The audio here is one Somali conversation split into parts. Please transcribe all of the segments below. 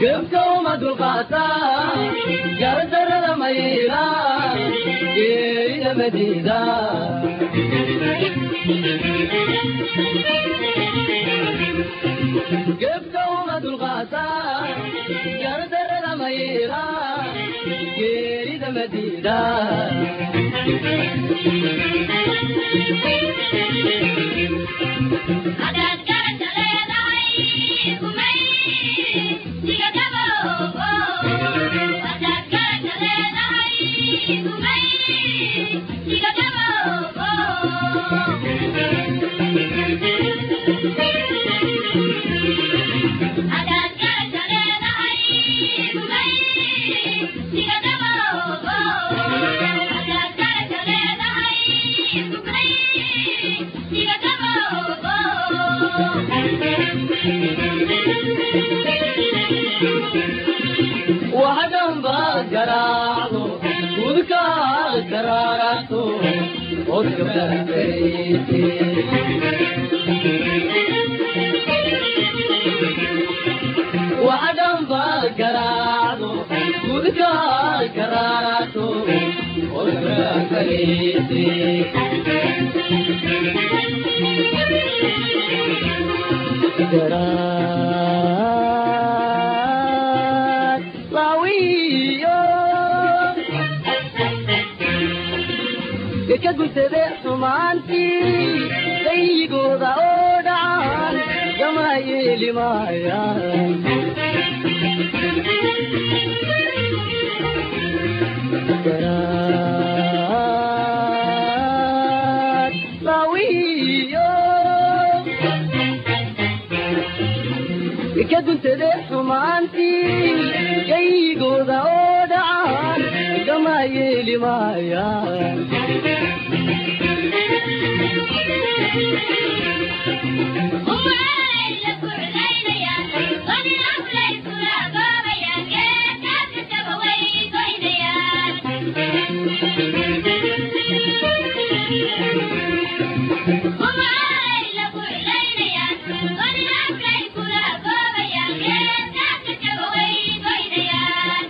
Gebka uma dulqaataa, gardarrada mayla, geerida madiida. Gebka uma dulqaataa, gardarrada mayla, geerida madiida. Hadaad garasha leedahay, kumay siga gaboobo. Hadaad garasha leedahay, kumay siga gaboobo. Hadaad garasha leedahay, kumay siga gaboobo. Hadaad garasha leedahay, kumay siga gaboobo. Waxdhanbaad garaacdo, gudkaad garaarato, ood gabdhahaysay. Waxdhanbaad garaacdo, gudkaad garaarato, ood gabdhahaysay. Garaad laawiyo ka guntade xumaantii dayigooda oo dhacaan gama yeeli maayaan. Garaad laawiyo ka guntade xumaantii gaygooda oo dhacaan gama yeeli maayaan.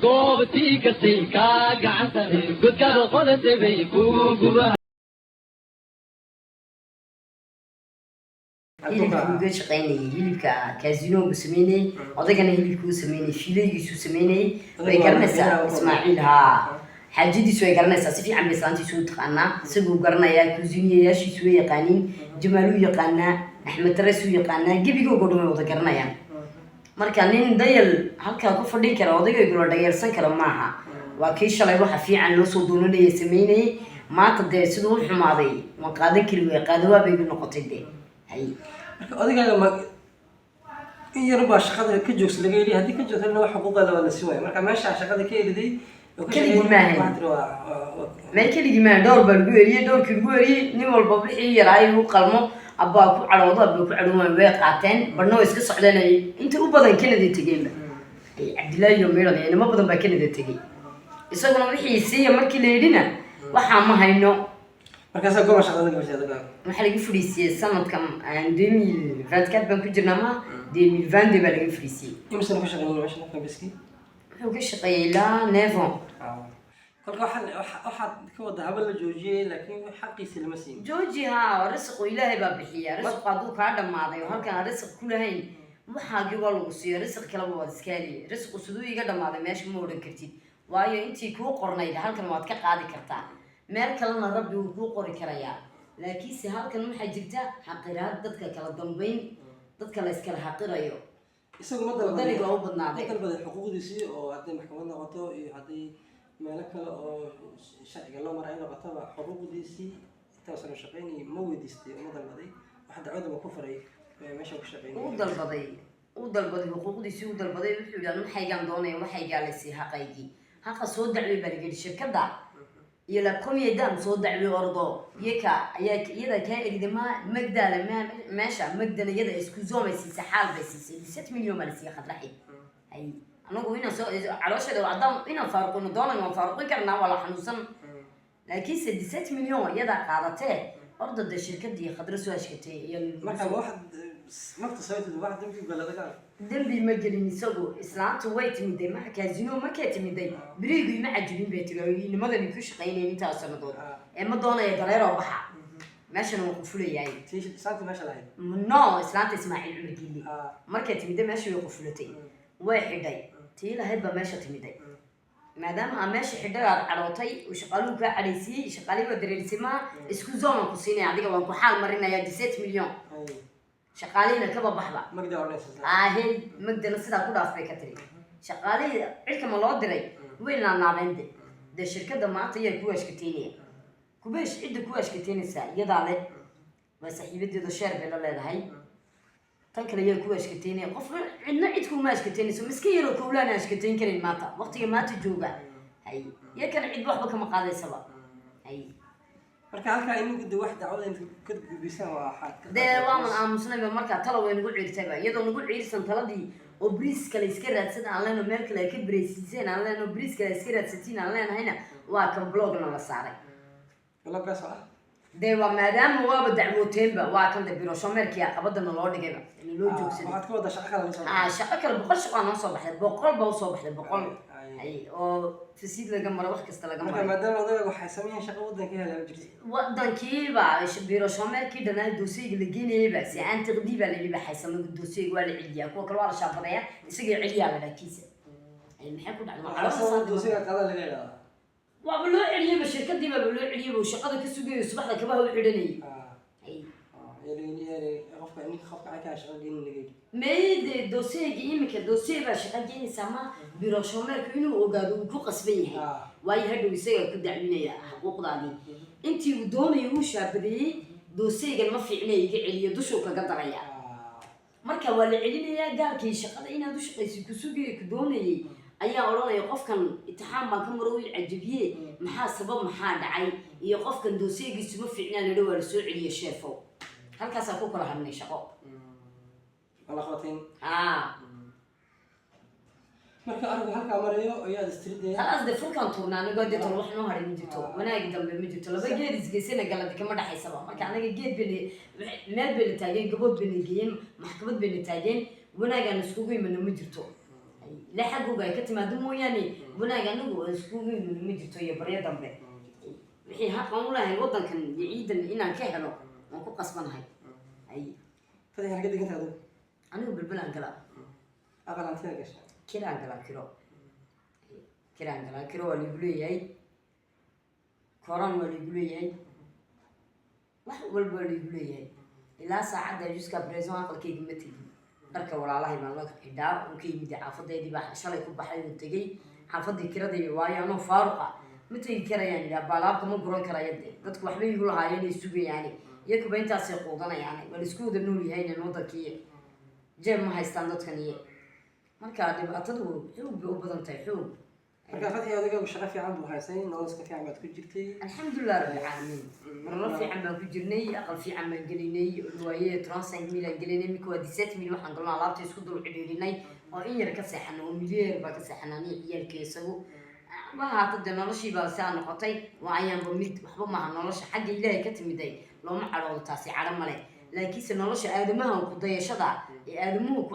Goobtii kasii kaa gacan godkada qodate bay kugu guba. Hilibka uga shaqaynayay, hilibka kaasinogu sameynayay, odaygana hilibka uu sameynayay, fiilaygiisuu sameynayay. Way garanaysaa Ismaaciil, haa, xaajadiisu way garanaysaa si fiican bay islaantiisu u taqaanaa. Isaguu garanayaa, kuusiniyayaashiisu way yaqaaniin, Jamaaluu yaqaanaa, Axmed Tarees uu yaqaanaa, gebigoogo dhan way wada garanayaan. Marka nin dayal halkaa ku fadhin kara, odaygaygu la dhayalsan kara maaha. Waa kii shalay waxa fiican loo soo doonanaya sameynayay. Maanta dee siduu u xumaaday waan qaadan kari waaya, qaadawaa bay igu noqotay dee hay. Marka odaygaaga ma in yar baa shaqada ka joogsa laga yidhi? Haddii ka joogtana wax xuquuqaada waa la siin waaya. Marka meesha shaqada ka eriday oo ka Keligii shaqeynayay, maahayn. waxaa tiri Meel keligii maaha, dhowr baa lagu eriyey. Dhowrkii lagu eriyey, nin walba wixii yaraay u qalmo abbaa ku cadhoodo, abbaa ku cadhoon, way qaateen. Barna way iska socdeen, ay inta u badan Canada tegeenba. Ay Cabdillaahi iyo Miran iyo nimo badan baa Canada tegey. Isaguna wixii siiya markii la yidhina, waxaa ma hayno. Markaasaa goorma shaqada laga fadhiisay odagaaga? Waxaa laga fadhiisiyey sanadkan 2024 baan ku jirnaa, ma 2022 baa laga fadhiisiyey. Imisana ku shaqeynay meesha kambiskii? Wuxuu ka shaqeeyey ilaa 9 ans. Kolka waxaad ka wada haba la joojiyey, laakiin xaqiisi lama siin. Jooji haa, risiqu Ilaahay baa bixiya. Risiqu hadduu kaa dhammaaday oo halkan aan risiq ku lahayn, waxaagii waa lagu siiyo, risiq kaleba waad iska heliye. Risiqu siduu iga dhammaaday meesha ma odhan kartid, waayo intii kuu qornayd halkan waad ka qaadi kartaa, meel kalena Rabbi wuu kuu qori karayaa. Laakiinse halkan waxaa jirta xaqiraad, dadka kala dambayn, dadka la iskala xaqirayo. Isagu ma dalbaday? Wadaniga waa u badnaaday. Ma dalbaday xuquuqdiisii, oo hadday maxkamad noqoto iyo hadday meelo kale oo sharciga loo maray ay noqotaba, xuquuqdiisii intaasan shaqeynayay ma weydiistay oo ma dalbaday? Wax dacwada ma ku faray meesha ku shaqeynayay? Uu dalbaday, uu dalbaday xuquuqdiisii, uu dalbaday. Wuxuu yidhi, "Waxaygaan doonaya, waxaygaa laysii xaqaygii." Haqa soo dacway baa laga yidhi shirkadda iyo la premier dame, soo dacway ordo, iyaka ayaa iyada kaa erida. Ma Magdaala ma meesha Magdana iyada isku zoomay siisay, xaal bay siisay, 17 million baa la siiyey Khadraxi. Hay, anagu inaan soo caloosheeda haddaan inaan faaruqino doonan, waan faaruqin karnaa, waa la xanuunsan. Laakiinse 17 million iyadaa qaadatee, orda de shirkadii Khadra soo ashkatay iyo. Marka ma waxaad magta sababteed wax dambi galadaga? Dembi ma gelin isagu. Islaantu way timiday maxa casino markay timiday, beriigu ima cajibin bay tiri, oo nimadani ku shaqaynayn intaas sanadood ee ma doonaya dareeroo baxa, meeshana waan qufulayaay. Tii islaanta meesha lahayd? No, islaanta Ismaaciil Cumar Gilli. Markay timiday meesha way qufulatay, way xidhay. Tii lahayd baa meesha timiday. Maadaama aa meesha xidhay, aad cadhootay uu shaqaaluhu kaa cadhaysiiyey, shaqaalihii waa dareerisay, maaha isku zone aan ku siinaya adiga, waan ku xaal marinaya 17 million. Shaqaalihiina kaba baxba. Magda odhanaysa? Ahey, magdana sidaa ku dhaaf bay ka tiri. Shaqaalihii cirka ma loo diray? Way laalaabeen. De shirkadda maanta ayaa ku ashkateynaya, kubeesh cidda ku ashkateynaysaa iyadaa le, waa saaxiibadeedo, share bay la leedahay. Tan kale ayaa ku ashkateynaya? Qofna cidna cid kuma ashkateynayso. Miska yaroo kowlaana ashkateyn karayn maanta, waqtiga maanta jooga. Hay, iyo kana cid waxba kama qaadaysaba. Hay. Marka halkaa ininku de wax dacwada inta ka gudbisaan waa waxaad ka Dee waaman aamusnayba. Markaa tala way nagu ciirtayba, iyadoo nagu ciirsan taladii oo bariis kale iska raadsada aan leenoo, meel kale ay ka bareysiiseen aan leenoo, bariis kale iska raadsatiin aan leenahayna, waa kan blogna la saaray. Bloggaas oo ah? Dee waa maadaama waaba dacwooteenba, waa kan de bureau chômeurkii aqabadana loo dhigayba in loo joogsaday. Waxaad ka wadaa shaqo kale la soo? Ah, shaqo kale 100 shaqaa noo soo baxday, 100 baa usoo baxday, 100. Ay. Ay, oo fasiid laga maro, wax kasta laga Marka maray. Maadaama odayga waxay sameeyeen shaqo waddanka helaa ma jirto. Wadankiiba bureau chômeurkii dhanaa dooseyga la geenayayba si aan tiqdii baa layidhi baxaysama dooseyga waa la celiyaa, kuwa kale waa la shaabadayaa, isaga celiyaa la dhaha kiisa. Ay, maxay ku dhacday? Waa Waxaa doosiga qadan laga idhahdaa. Waaba loo celiyeyba, shirkadiibaaba loo celiyeyba, uu shaqada ka sugayo, subaxda kabaha u xidhanayay. Ay. Qofka ninka qofka caynkaa shaqo gelin laga yidhi. Mayde dooseyga iminka doosey baa shaqa geenaysaa, ma bureau chômeurku inuu ogaado uu ku qasban yahay. Waayo hadhow isagaa ku dacwinaya xuquuqdaadii intii uu doonayo uu shaabadeeyey. Dooseygan ma fiicna, iga celiyo, dushuu kaga daraya. Marka waa la celinayaa. Gaalkii shaqada inaad u shaqaysid ku sugayay, ku doonayay, ayaa odhanaya qofkan itixaam baan ka maro, uu cajabiye, maxaa sabab, maxaa dhacay? Iyo qofkan dooseygiisu ma fiicnaa ladha, waa la soo celiye sheefow. Halkaasaa ku kala hadhnay shaqo. Waa la qabateen. Aa. Marka arinku halkaa marayo ayaad istridee? Khalaas de, furkaan tuurnaa anigoo dee tol wax noo haray ma jirto, wanaagi dambe ma jirto. Laba geed isgeysana galadi kama dhaxaysaba. Marka anaga geed bayna meel bayna taageen, gabood bayna geeyeen, maxkamad bayna taageen. Wanaagaan iskugu imano ma jirto, ilaa xaggooga ay ka timaado mooyaane. Wanaag anigu aan iskugu imano ma jirto iyo baryo dambe. Wixii xaqan u lahayn waddankan iyo ciidan inaan ka helo waan ku qasbanahay. Ay. Fadhi halka deganta adigu? Anigu Belbelaan galaa. Aqal hantida gasha? Kiraan galaa, kiro kiraan galaa. Kiro waa laigu leeyahay, koran waa laigu leeyahay, wax walba waa laigu leeyahay. Ilaa saacadda, jusqu'à présent, aqalkayga ma tegin. Dharka walaalahay baan la xidhaa oon ka yimid. Xaafadeydii baa shalay ku baxay oo tegey xaafadii kiradii, waayo anoo faaruqa ma tegi karayaan idhaa, baalaabka ma guran karaya. De dadku waxbay igu lahaayeen ay sugayaani, iyakuba intaasay quudanayaan. Waa laisku wada nool yahay wadankii, jeeb ma haystaan dadkan. Iyo marka dhibaatadu xoog bay u badan tahay, xoog. Marka Fatxi, odaygaagu shaqo fiican buu haysay, nolol iska fiican baad ku jirtay. Alxamdulilah rabbi caalamiin, nolol fiican baan ku jirnay, aqal fiican baan gelinay, waaye 35 mille aan gelinay. Iminka waa 17 mille. Waxaan galno alaabta isku dul cidhiidhinay oo in yar ka seexanay, oo milyeer baa ka seexanay aniga ciyaalkii isagu ma ahaata. Dee noloshiibaa saa noqotay, waa ayaanba mid waxba maaha. Nolosha xagga Ilaahay ka timiday looma cadhoodo, taasi cadho male. Laakiinse nolosha aadamaha ku dayashada ee aadamuhu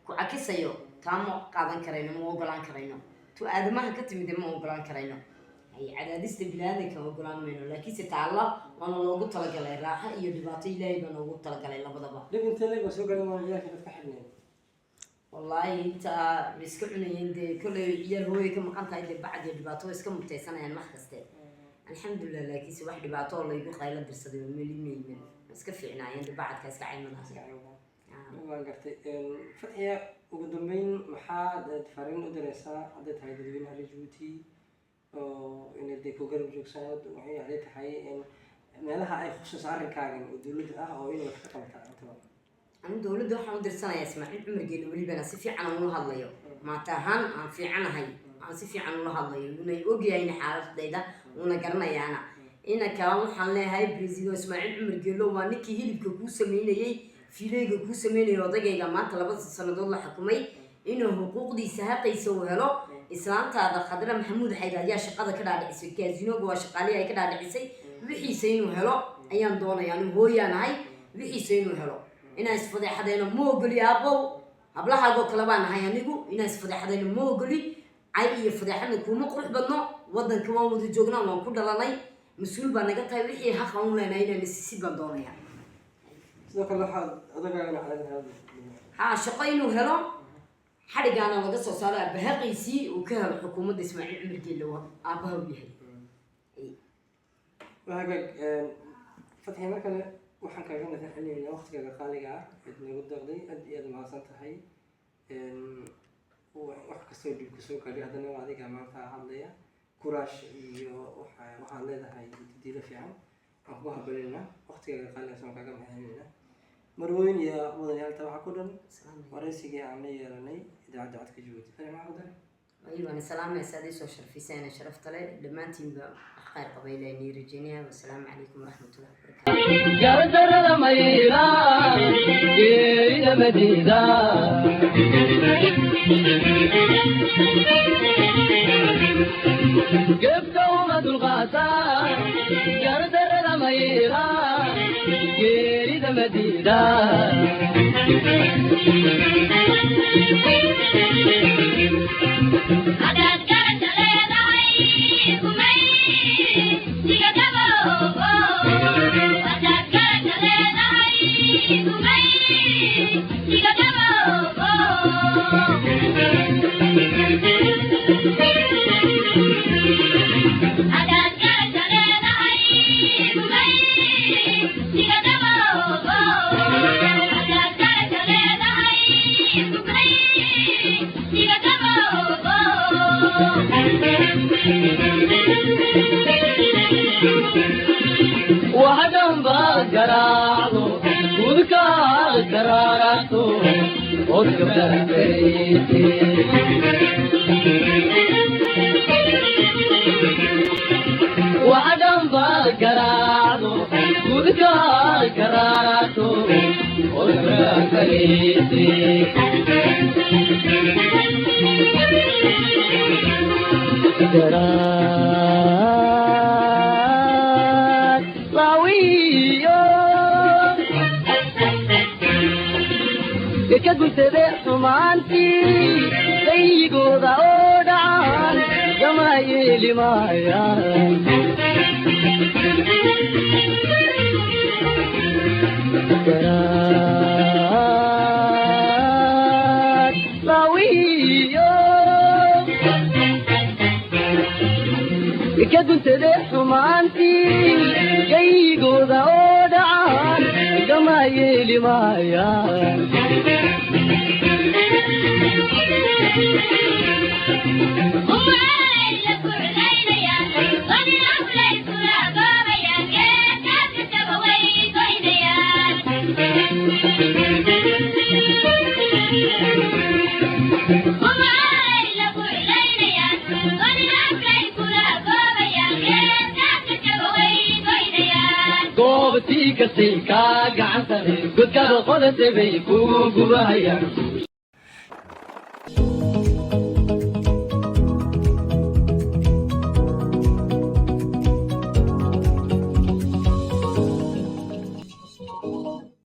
ku cakisayo, taa ma qaadan karayno, ma ogolaan karayno. Tu aadamaha ka timide ma ogolaan karayno. Ay, cadaadista biniaadanka ogolaan mayno, laakiinse taalla waana loogu talagalay raaxo iyo dhibaato. Ilaahay baa noogu talagalay labadaba. Dhib intee leeg waa soo garan waa ciyaalka dadka xidhnayd? Wallaahi intaa way iska cunayeen. Dee kolley ciyaal hooyay ka maqan tahay, dee bacd iyo dhibaato way iska mutaysanayaan wax kaste, alxamdulilah. Laakiinse wax dhibaato oo laygu qaylo dirsaday oo meli mayman, way iska fiicnaayeen. Dee bacadka iska caymadaas. Waan gartay. Fatxiya, ugu dambeyn maxaad fariin u diraysaa, hadday tahay dadweynaha reer Jabuuti oo inay dee ku garab joogsanad, waxay hadday tahay in meelaha ay khusayso arrinkaagan oo dowladda ah oo inay wax ka qabataa intaba? Anu dowladda waxaan u dirsanayaa Ismaaciil Cumar Geele, welibana si fiican aan ula hadlayo, maata ahaan aan fiicanahay, aan si fiican ula hadlayo, una ogyahayna xaaladayda, una garanayaana. Inanka waxaan leeyahay, president Ismaaciil Cumar Geelo, waa ninkii hilibka kuu sameynayey, fiileyga kuu sameynayay. Odagayga maanta 2 sanadood la xukumay inuu xuquuqdiisa, xaqiisa uu helo. Islaantaada Khadra Maxamuud Xayd ayaa shaqada ka dhaadhicisay. Kaasinoga waa shaqaalihii ay ka dhaadhicisay. Wixiisa inuu helo ayaan doonaya. Anigu hooyaan ahay. Wixiisa inuu helo, inaan isfadeexadeyno ma ogoli. Aabow, hablahaagoo kale baan ahay anigu. Inaan isfadeexadeyno ma ogoli. Cay iyo fadeexadna kuma qurux badno. Wadanka waan wada joognaa, waan ku dhalanay, mas-uul baa naga tahay. Wixii xaqa un leenahay inaan isisid baan doonaya. Sidoo kale waxaad odagaaga waxaad helo. Haa, shaqo inuu helo, xadhigaana laga soo saaro, aabahaqiisii uu ka helo xukuumadda Ismaaciil Cumar Geelle aabaha u yahay. Waa hagaag, Fatxi. Mar kale waxaan kaaga mahad celinaynaa waqtigaaga qaaliga ah eed nagu deeqday. Aad iyo aad mahadsan tahay. Wax kastoo dhib kusoo gaadhay, haddana waa adiga maanta hadlaya. Kuraash iyo waxaad leedahay diilo fiican. Waan kugu habalinaynaa waqtigaaga qaaliga, waan kaaga mahad celinaynaa. Marwooyin iyo mudanayaalta, waxaa ku dhan waraysigii aan la yeelanay idaacadda Codka Jabuuti. Fani, maxaa ku daray? Ayibaan salaamaysa adii soo sharfiseen sharafta leh. Dhammaantiinba wax khayr qabay ilaahay rajeynaya. Wasalaamu calaykum waraxmatullahi wabarakaatu. Gardarada mayra, geerida madiida. Gebka uma dulqaata, gardarada mayra, geerida madiida. Hadaad garasha leedahay, kumay siga gaboobo. Hadaad garasha leedahay, kumay siga gaboobo. Hadaad garasha leedahay, kumay siga gaboobo. Hadaad garasha leedahay, kumay siga gaboobo. Waxdhanba garaacdo, gudkaa garaarato, ood gabdhakarayse. Waxdhanba garaacdo, gudkaa garaarato, ood gabdhakarayse. Garaad laawiyo ka guntade xumaantii dayigooda oo dhacaan gama yeeli maayaan. Garaad laawiyo ka guntade xumaantii gaygooda oo dhacaan gama yeeli maayaan. Goobtii kasii kaa gacan sare, godkada qodatay bay kugu gubahayaan.